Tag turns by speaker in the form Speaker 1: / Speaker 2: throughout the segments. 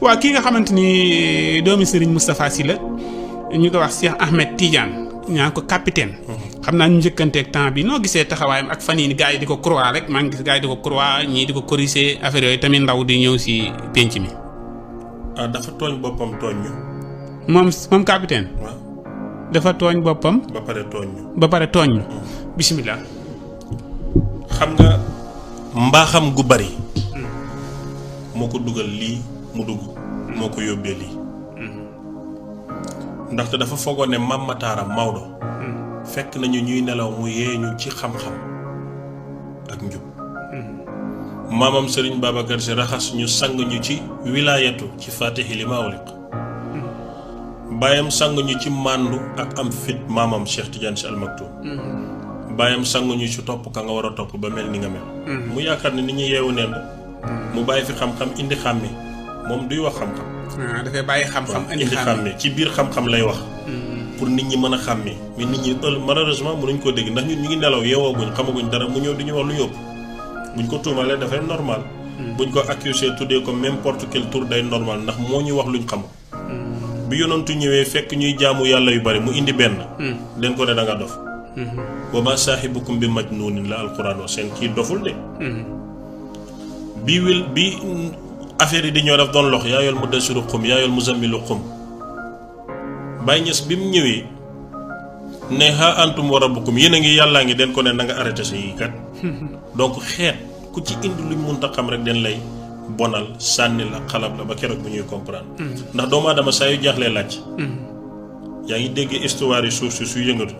Speaker 1: waaw kii nga xamante ni doomi Serigne Moustapha Sy la ñu ko wax Cheikh Ahmed Tidiane ñaan ko capitaine. xam naa ñu njëkkanteeg temps bi noo gisee taxawaayam ak fan yii gars yi di ko croix rek maa ngi gis gars yi di ko croix ñii di ko corriger affaire yooyu tamit ndaw di ñëw si penc mi.
Speaker 2: ah dafa tooñ boppam tooñ ñu.
Speaker 1: moom capitaine.
Speaker 2: waaw
Speaker 1: dafa tooñ boppam.
Speaker 2: ba pare tooñ ñu.
Speaker 1: ba pare tooñ ñu. bisimilah.
Speaker 2: xam nga mbaaxam gu bari. moo ko dugal lii mu dugg. moo ko yóbbee lii. ndaxte dafa foogoon ne Mame Matar Maodo. fekk nañu ñuy nelaw mu yee ñu ci xam-xam ak njub. maamam Serigne Babacar Sy raxas ñu sang ñu ci wilaayatu ci Fatihi li ma uliq. baayam sang ñu ci màndu ak am fit maamam Cheikh Tidiane Sy Al Maktoum. baayam sang ñu ci topp ka nga war a topp ba mel ni nga mel. mu yaakaar ne nit ñi yeewu neen la. mu bàyyi fi xam-xam indi xàmme moom duy wax xam-xam.
Speaker 1: dafay bàyyi xam-xam indi
Speaker 2: xàmme ci biir xam-xam lay wax. pour nit ñi mën a xàmmee mais nit ñi malheureusement mënuñ koo dégg ndax ñun ñu ngi nelaw yeewooguñ xamaguñ dara mu ñëw di ñu wax lu ñu ëpp. buñ ko tuumalee dafay normal. buñ ko accusé tuddee ko n'importe quel tour day normal ndax moo ñu wax luñ xamul. bi yonantu ñëwee fekk ñuy jaamu yàlla yu bari mu indi benn. den ko ne da nga dof. wa ma saahibukum bi majnuunin la alquran wax seen kii doful de. bi affaire yi di ñëw daf doon lox yaa yor mudassiru xum yaa yor muzammilu xum. Baye Niass bi mu ñëwee ne ha antum wa rabbukum yéen a ngi yàllaa ngi den ko ne na nga arrêté sa yii kat. donc xeet ku ci indi luñ mënta xam rek den lay bonal sànni la xalab la ba keroog bu ñuy comprendre. ndax doomu aadama saa yu jaaxlee laaj. yaa ngi dégg histoire yi suuf si su yëngatu.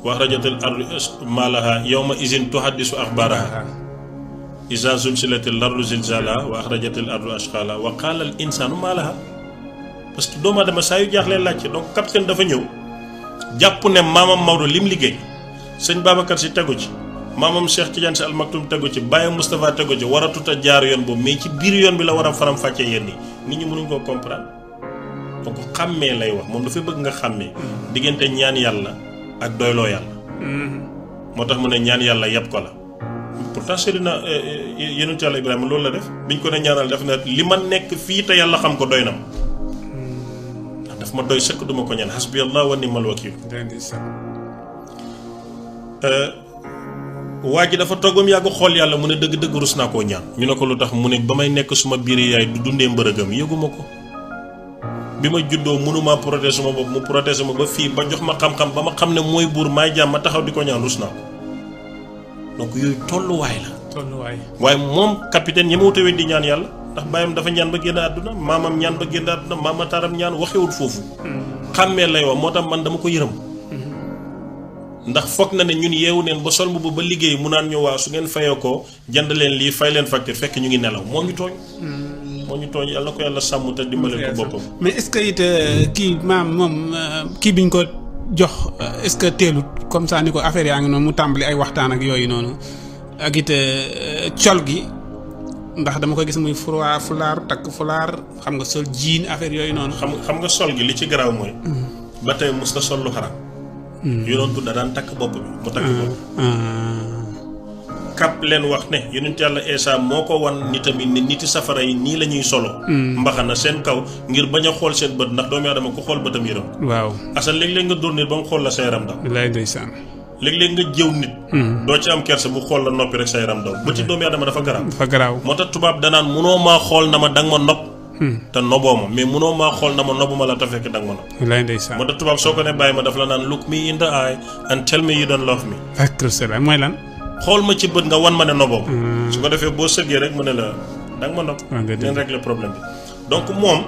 Speaker 2: wax rajatil ardu maalaha yawma izin tuhaddisu axbaaraha. iza zulzilatil ardu zilzalaha wa axrajatil ardu ashqaalaha wa qaala al insaanu maalaha. parce que doomu aadama saa yu jaaxlee laajte donc capitaine dafa ñëw jàpp ne maamam Maodo lim liggéey sëñ Babacar Sy tegu ci maamam Cheikh Tidiane Sy Al Maktoum tegu ci Baye Moustapha tegu ci war a tut a jaar yoon boobu mais ci biir yoon bi la war a faram fàccee yenn yi nit ñi mënuñ koo comprendre donc xàmmee lay wax moom dafay bëgg nga xàmmee diggante ñaan yàlla ak doyloo yàlla. moo tax mu ne ñaan yàlla yàpp ko la pourtant Seydina yonent yàlla Ibrahima loolu la def biñ ko ne ñaanal def na li ma nekk fii te yàlla xam ko doy na daf ma doy sëkk duma ko ñaan hasbi allah wa ni'mal wakiil. waa ji dafa toog ba mu yàgg xool yàlla mu ne dëgg-dëgg rus naa koo ñaan ñu ne ko lu tax mu ne ba may nekk suma biir yaay du dundee mbërëgam yëguma ko bi ma juddoo mënumaa protéger sama bopp mu protéger ma ba fii ba jox ma xam-xam ba ma xam ne mooy buur maay jaam ma taxaw di ko ñaan rus naa ko donc yooyu tolluwaay la. waaye moom capitaine ñi ma wutawee di ñaan yàlla. ndax bàyyam dafa ñaan ba génn àdduna maamam ñaan ba génn àdduna maama taaram ñaan waxewul foofu. xàmmee lay wax moo tax man dama ko yërëm. ndax foog na ne ñun yeewu neen ba sol mbubb ba liggéey mu naan ñu waa su ngeen fayoo ko jënd leen lii fay leen facture fekk ñu ngi nelaw moo ñu tooñ. moo ñu tooñ yàlla ko yàlla sàmm te dimbale ko boppam.
Speaker 1: mais est-ce que it kii maam moom kii biñ ko jox est-ce que teelut comme ça ni ko affaire yaa ngi noonu mu tàmbali ay waxtaan ak yooyu noonu ak it col gi. ndax dama ko gis muy fulaar takk fulaar xam nga sol jiin affaire yooyu noonu.
Speaker 2: xam nga sol gi li ci garaaw mooy. ba tey mos na sol lu xaram. yonentu da daan takk bopp bi mu takk bopp. kap leen wax ne yonent yàlla Eesa moo ko wan nitam yi ne niti safara yi nii la ñuy solo. mbaxana seen kaw ngir bañ a xool seen bët ndax doomu aadama ko xool bëtam yërëm.
Speaker 1: waaw
Speaker 2: asal léeg-léeg nga dóor nit ba nga xool la sa yaram daw.
Speaker 1: wallaay ndeysaan.
Speaker 2: léeg-léeg nga jëw nit. doo ci am kersa bu xool la noppi rek sa yaram daw bëti doomu aadama dafa garaaw. moo tax tubaab danaan munoo maa xool na ma danga ma nopp. te noboo ma mais munoo maa xool na ma nobbu ma la te fekk danga ma nopp.
Speaker 1: wallaay ndeysaan.
Speaker 2: moo tax tubaab soo ko ne bàyyi ma daf la naan look me in the eye and tell me you don't love me.
Speaker 1: mooy lan.
Speaker 2: xool ma ci bët nga wan ma ne noboo ma. su ko defee boo sëggee rek mu ne la danga ma nopp. ngeen régler problème bi donc moom.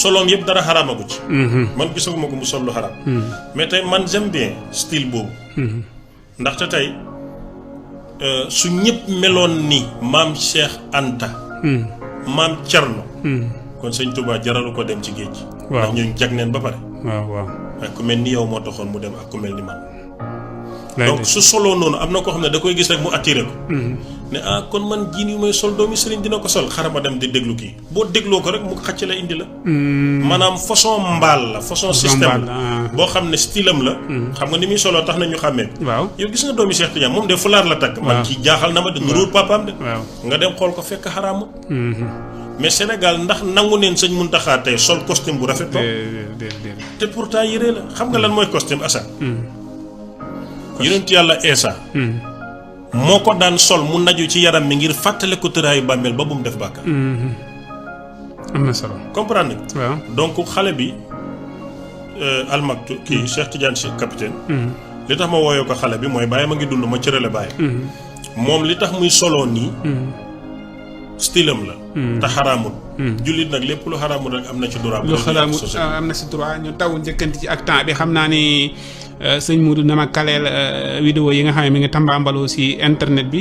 Speaker 2: soloom yëpp dara xaraamagu ci. man gisaguma ko mu sol lu xaraam. mais tey man j'aime bien style boobu. ndaxte tey su ñëpp meloon ni maam Cheikh Anta. maam Thierno. kon sëñ Touba jaralu ko dem ci géej gi. waaw ndax ñun jag neen ba pare. waaw ak ku mel ni yow moo taxoon mu dem ak ku mel ni man. donc su soloo noonu am na koo xam ne da koy gis rek mu attiré ko. ne kon man jiin yu may sol doomi sëriñ dina ko sol xarama dem di déglu kii boo dégloo ko rek mu xàcc la indi la. maanaam façon mbaal la façon système la boo xam ne style am la. xam nga ni muy soloo tax na ñu xàmmee.
Speaker 1: waaw
Speaker 2: yow gis nga doomi Cheikh Tidiane moom de fulaar la takk. man ci jaaxal na ma de nuróor papaam de. nga dem xool ko fekk xaraamu. mais Sénégal ndax nangu neen sëñ Muntaxa tey sol costume bu rafet toog te pourtant yére la xam nga lan mooy costume Assane yonent yàlla Eesa moo ko daan sol mu naju ci yaram mi ngir fàttale ko tëraayu bàmmeel ba bu mu def bàkkaar
Speaker 1: am na solo
Speaker 2: comprendre nga
Speaker 1: waaw
Speaker 2: donc xale bi almaktu kii Cheikh Tidiane Sy capitaine li tax ma wooyoo ko xale bi mooy bàyyi ma ngi dund ma cërale bàyyi moom li tax muy soloo nii stylam la te xaraamul jullit nag lépp lu xaraamul rek am na ci droit
Speaker 1: lu xaraamul am na si droit ñu taw njëkkanti ci ak temps bi xam naa ni sëñ Modou na ma kaleel vidéo yi nga xam ne mi ngi tambaambaloo si internet bi